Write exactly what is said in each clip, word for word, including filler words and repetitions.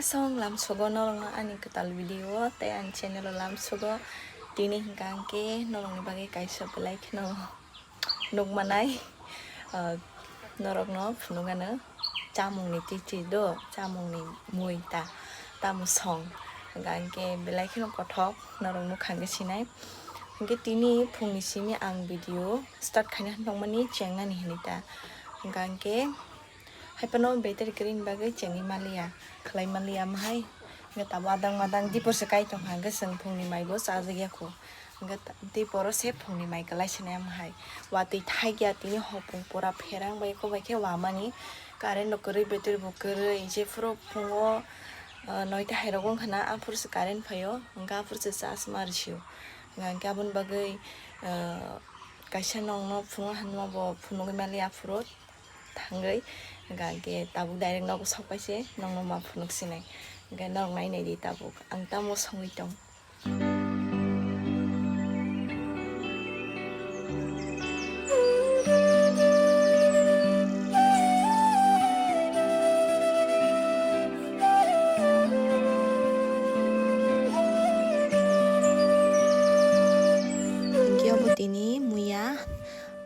Song lamsogo norokno ani kwtal video o tei ani channel o lamsogo. Tini hwnkha hwnkhe norokni bagwi kaisa belai kheno nukmanai, ah, norokno phunukgano chamungni twi twi do, chamungni mui ta, tamo song. Hwnkha hwnkhe belai kheno kothok norok nukha hwnkhe sinai. Hwnkhe tini phungni simi ang video start khaina tongmani chengnani hinwi ta. Hwnkha hwnkhe Haiphano battery kwrwini bagwi chengwi manliya, khlai manliya omo hai. Hwnkhe tabuk adang madang dipor se kai tongkha, hwnkhe chwng phungni mai bo chajak ya kho. Hwnkhe ta-, diporo se phungni mai kwlai se nai omo hai. Watwi thai ya tini hopung pura pherang bai kho bai khe wamani. Current no kwrwi, battery bo kwrwi, jephuru phungo, ah, noita hai rok wngkha na, aphuru se current phaio, hwnkhe aphuru se charge ma rwsio. Hwnkhe aboni bagwi, ah, kaisa nokno phungo hinma bo phunugwi manliya aphuru. Thangwi, hwnkha hwnkhe tabuk direct nogo sokpai se, nokno ma phunuk sinai. Hwnkhe norok nai naidi tabuk, ang tamo songwi tong. Hwnkhe obo tini muya.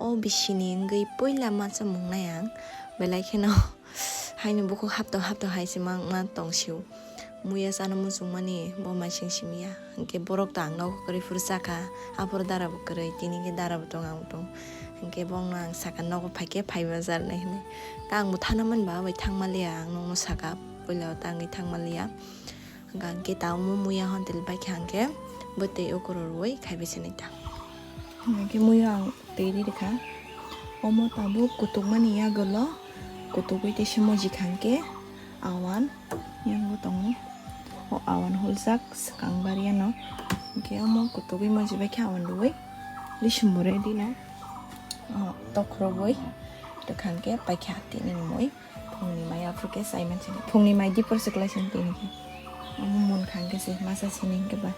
O bisini wngwi puila ma chamung nai ang, belai kheno haino bukhuk hapto hapto hai se ma wngma tong sio. Muya chana muchungmani bo maising simi ya, hwnkhe borok to ang nogo kwrwi phuru chakha, aphuru dara bo kwrwi, tini khe dara bo tong ang bo tong, hwnkhe bongno ang sakha nogo phaikhe phaibajar nai hinwi. Ta ang bo thana manba bai thangmaliya, ang nokno sakha puila o ta wngwi thangmaliya. Hwnkha hwnkhe ta omo muya hwn tei bai kha hwnkhe bwtwi ukoro rwui khaibai se nai ta. Hwnkha hwnkhe muya ang twi ri rwkha. Omo tabuk kutukmani yagulo kutugwi tei se moji kha hwnkhe awan yango tongo. O awan huljak swkang bariano. Hwnkhe omo kutugwi moji bai khe awan rwui lisumbo ready no. O tokhorogwi rwkha hwnkhe paikha tini mui. Phungni mai aphuru khe chai mansini. Phungni mai dipor se kwlai sini tini khe. Omo munkha hwnkhe se masa sini hwnkhe ba.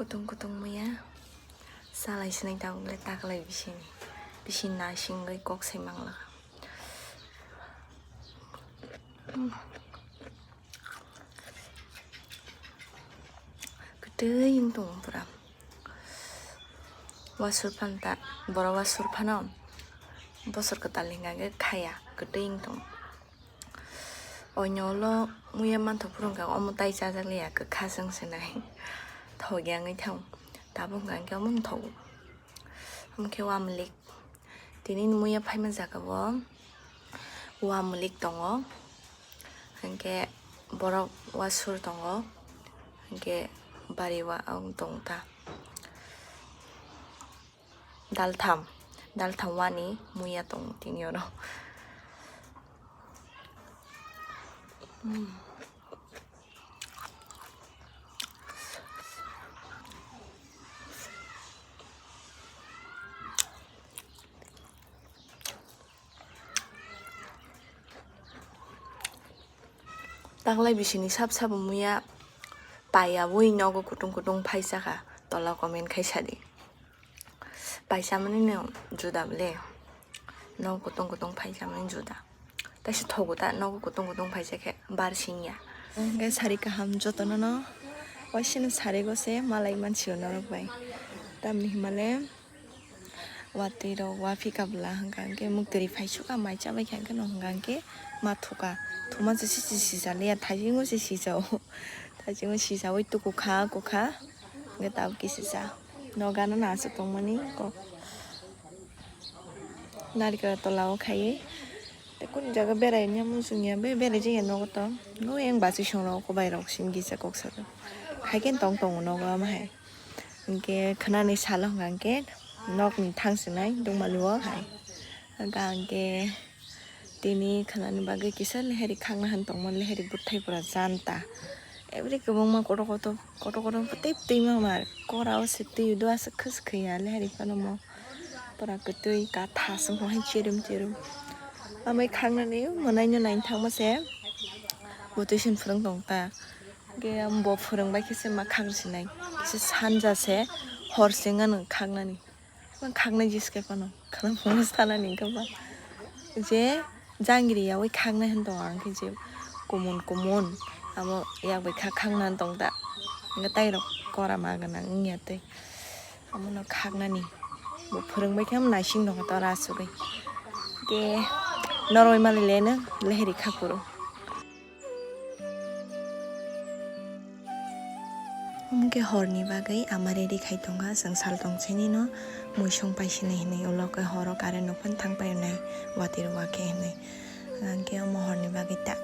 Kutung kutung muya salai sinai tabuk le taklai bisini, bisini naisingwi kok sai manglak. Kwtwi wng tongo pura. Wasur phano ta, borok wasur phano bosor kwtal ni hwnka khe khaya, kwtwi wng tongo. Oino ulo muya manthok phuru hwnka omo tai chajak liya, kwkha chwng se nai thok ya wngwi thang. Tabuk hwnka khe omo wng thogo, omo khe wamlik. Tini ni muya phaima jaga o wamlik tongo, hwnkhe borok wasur tongo, hwnkhe bari wa ang tong ta. Daltham, daltham wani muya tong tini oro. Hmm. Taklai bisini sab sabo muya paiyawi nogo kutung kutung phai saka, tola comment khai sadi. Paisa mani no juda le, nogo kutung kutung phaisa mani juda. Taisa thogo ta nogo kutung kutung phaisa khe bar singya. Hwnkhe sari kaham jotono no waisino sari go se malai mansio norok bai. Tamni himale watwi rok waphika bwla hwnkha hwnkhe muktwi phaisu ka mai chabai kha hwnkhe no hwnkha hwnkhe ma thuka. Thuma se sisi sisa le ya thajingo se sisa o. Thajingo sisa oi tuku kha kukha hwnkhe tabuk khe sisa. Nogo no aswk tongmani kok. Narikal tola o khaiwi. Tei kunu jaga berai manya muchung ya, be berai jaya nogo to. No yang basi song rok, kobai rok sim gisa kok saka. Hai khe tong tongo nogo ama hai. Hwnkhe khwnani salo hwnkha hwnkhe nokni thang swnai dongmani o hai. Hwnkha hwnkhe tini khwnani bagwi kisa leheri khakna han tongma, leheri bwthai pura janta. Every kwbangma kotor kotor, kotor kotor tei twi ma mar. Kora o se twi do aswk khwswk ya leheri phano mo. Pura kwtwi katha aswk hai chirum chirum. Amai khaknani mwnaino naithangma se bo tuition phwrwng tong ta. Hwnkhe bo phwrwng bai khe se ma khak rwsinai. Kisa sanja se hor se wngano khaknani. Khaknai jis khe phano khwlwng phwrwngno sanani wngkha ba. Je jangiri yaui khaknai hwn tongo ang khe je kumun kumun amo yak bai kha khakna hwn tong ta. Hwnkhe tairok kora ma gwnang wngya tei omono khaknani bo phwrwng bai khe naising tongkha tora asugwi. Hwnkhe noroi mali leno leheri kha phuru. Hwnkhe horni bagwi ama ready khai tongkha, chwng sal tongsainino muisung paisinai hinwi ulo khe horo current no phano thang painai, watwi rw khe hinwi. Hwnkhe omo horni bagwi ta,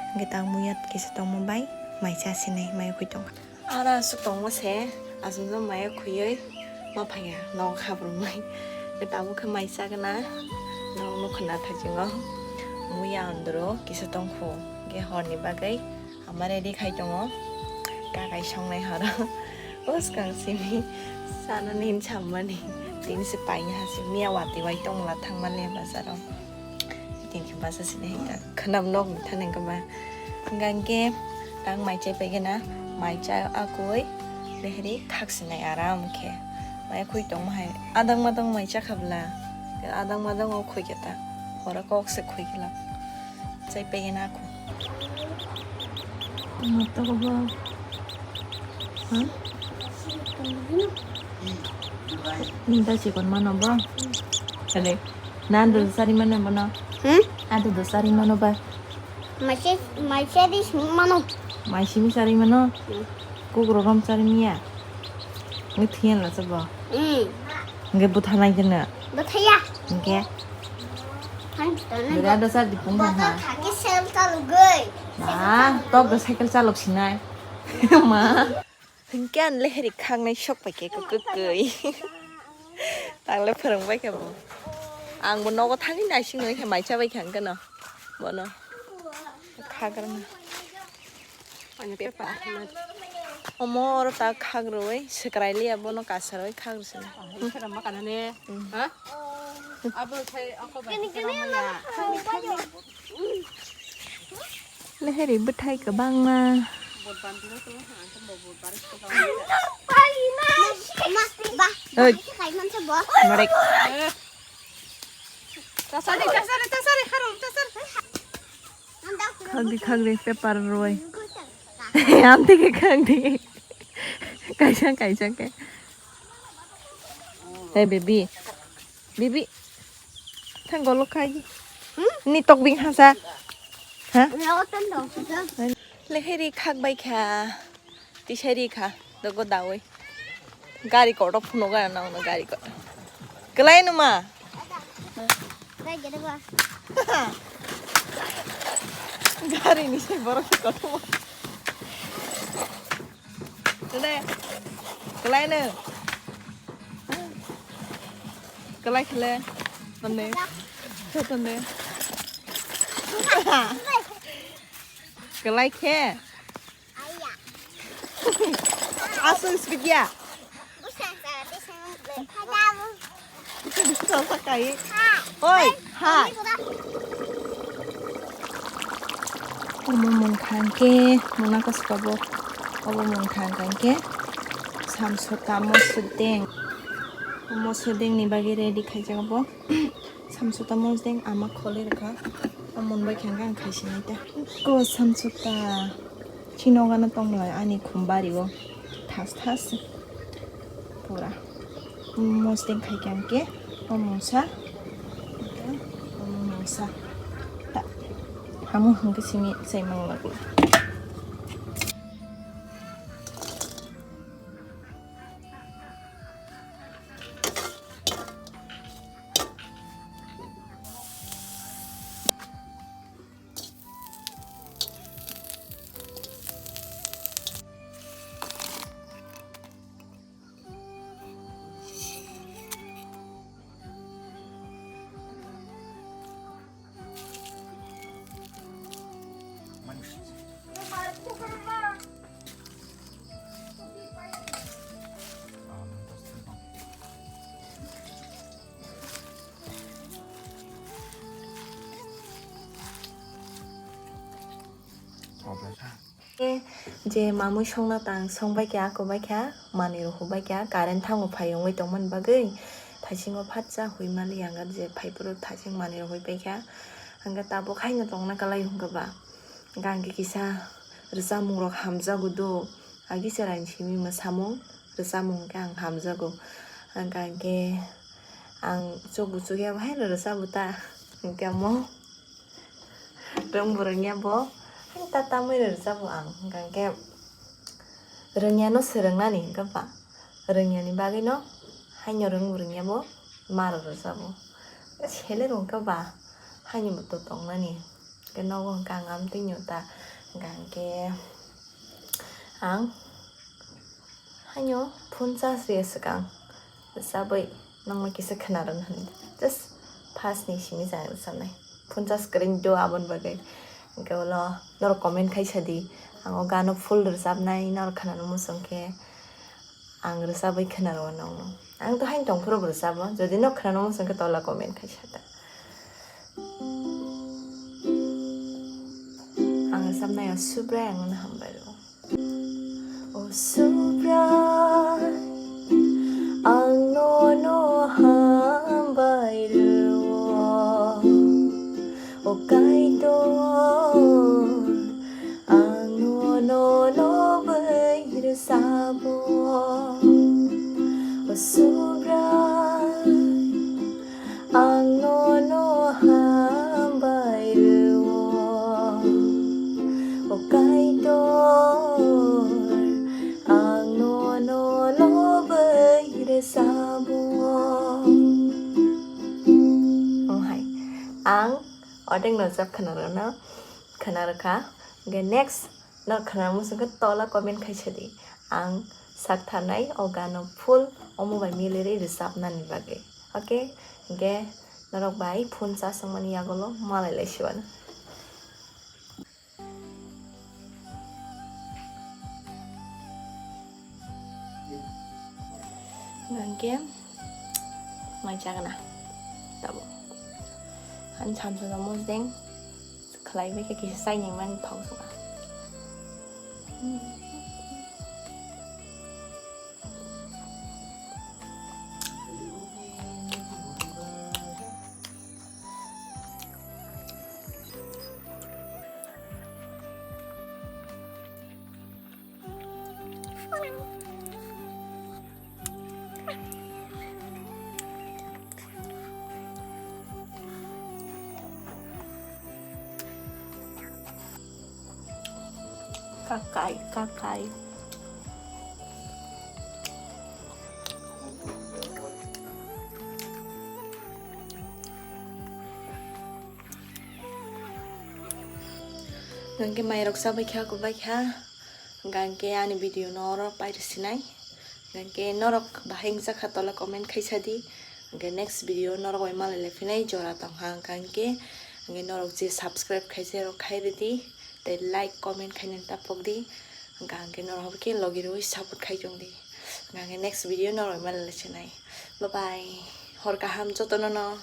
hwnkhe ta muya kisa tongma bai mai cha sinai mai ukui tongkha. Aro aswk tongma se, aswk no maya khuyui ma phaiya, nogo khabrumai. Tabuk khe mai chagwna, nogo nukha nathajingo. Muya andro kisa tongkhu, hwnkhe horni bagwi ama ready khai tongo. Kakai songnai horo. Bwskang simi sanani hinwi sammani. Tini se paini hasi miya watwi bai tongmwla thangmani bazaro. Tini khe basa sini hinka khwnam nok ni thani hinka ba. Hingke tang mai chai paigena, mai cha akoi leheri khaksinai aram khe. Mai khui tongma hai adang madang mai cha khabla, adang madang o khui khe ta, horo kok se khui khe la. Chai paigena akoi. Tamo to bo. Ha? Ninta chikon mano bo. Kade. Nan do sari mano bono. Hmm? Ado do sari mano ba. Maise, maise di simi mano. Maise mi sari mano. Hmm. Kukro rom sari miya. Ngi thiyan la sabo. Hmm. Ngi butha nai jena. Butha ya. Ngi. Bira da sar di pung ha. Thake sel ka lugai. Ba, tok da cycle chalok sinai. Ma. Hingke ang leheri khaknai sok pai khe kwkwi. Tangle phwrwng bai khe bo. Ang bo nogo thangwi naising nai khe mai cha bai kha hingke no. Bono. Khagrang. Ani pepa. Omo oro ta khagroi swkrai liya bono kasaroi khagroi sini. Ani pepa ma kanane. Hmm. Ha? Abo sai ako ba. Leheri bwthai kwbangma. Oi. Marek. Khagdi khagdi paper roi. Amtwi khe khagdi. Kaisa kaisa khe. Hey baby. Bibi. Thang golok khai. Hmm? Ni tok bing hasa. Ha? Lo tan dong sa. Leheri khak bai kha. Tisari kha. Dogo dawi. Gari koto phuno ga na na gari koto. Kelai no ma. Bai gede ba. Gari ni se borok koto. Tene. Kelai no. Kelai kele. Tene. Tene. Kelai khe. Aswk speed ya. Oi, ha. Omo mungkha hwnkhe mona kaska bo. Obo mungkha hwnkha hwnkhe samsota mosodeng. Mosodeng ni bagwi ready khaijak bo. Samsota mosodeng ama kholi rwkha. Omo mungbai khe hwnkhe ang khaisinai ta. Ko samsota. Chini nogo no tongmwlai ani khum bari o thas thas pura. Mosdeng khai khe ang khe o mungsa, o mungsa ta hamung hwnkhe simi chai mang lago. E, je mamui songna tang songbai kha, ako bai kha, manwi rok hubai kha, current thango phai wngwi tongmani bagwi, thaisingo phatsa hui mali ang je phai phuru thaising manwi rok hui pai kha. Hwnkhe tabuk haino tongna kwlai hwnkhe ba, hwnkhe ang khe kisa rwchapmung rok hamjago do, agi chwraini simi mwsamung rwchapmung hwnkhe ang hamjago, hwnkhe ang chukbu chukya bo haino rwchapbo ta, hwnkhe omo. Rwngbo rwngya bo, hai ta tamwi rwrwjabo ang, hwnkha khe rwngyano swrwngnani, hwnkha ba rwngyani bagwino haino rwngbo rwngya bo, ma rwrwjabo. Sele rwngkha ba, haino bo to tongnani, hwnkhe nogo hwnkha ang amtwino ta, hwnkha khe ang Haino phone charge rwya swkang rwchabwi nokno kisa khwnarwna hwnwi. Just first ni simi chang rwchabnai. Phone charge kwrwi do aboni bagwi. Hwnkhe ulo norok comment khai sadi. Ang o gano full rwchabnai norok khwnano muchung khe ang rwchabwi khwnarwo nokno. Ang to haino tongphuru bo rwchabo. Jodi nok khwnano muchung khe tola comment khai sada. Ang rwchabnai o Subrai ang no hambai rwo. O Subrai, ang nono hambai rwo. O Kaitor, ang nono lobwi rwchabo. O Subrai, ang nono hambai rwo, o Kaitor, ang nono lobwi rwchabo. Omo hai, ang odek no rwchap khwnarwno, khwnarwkha. Hwnkhe next Norok khwnarwng muchung khe tola comment khai sadi. Ang sak tharnai o gano full omo bai milirwi rwchapnani bagwi. Okay? Hwnkhe norok bai phone charge wngmani yagulo malai lai siwano. Hwnkhe mai chagna. Tabo. Ani samsung no mosdeng. Khlai bai khe kisa chai nai mani thok suka. Kakai, kakai. Hwnkhe mairok chabai kha, kubai kha. Hwnkhe ani video no oro pairwsinai. Hwnkhe norok bahai wngjakha tola comment khaisa di. Hwnkhe next video norok bai malai lai phinai jora tongkha hwnkhe. Hwnkhe norok je subscribe khaisa rok khai rwdi. Tei like, comment khainani ta pokdi. Hwnkhe norok khe logi rwi support khai tongdi. Hwnkhe next video norok bai malai lai phinai. Bye bye. Hor kaham jotono no.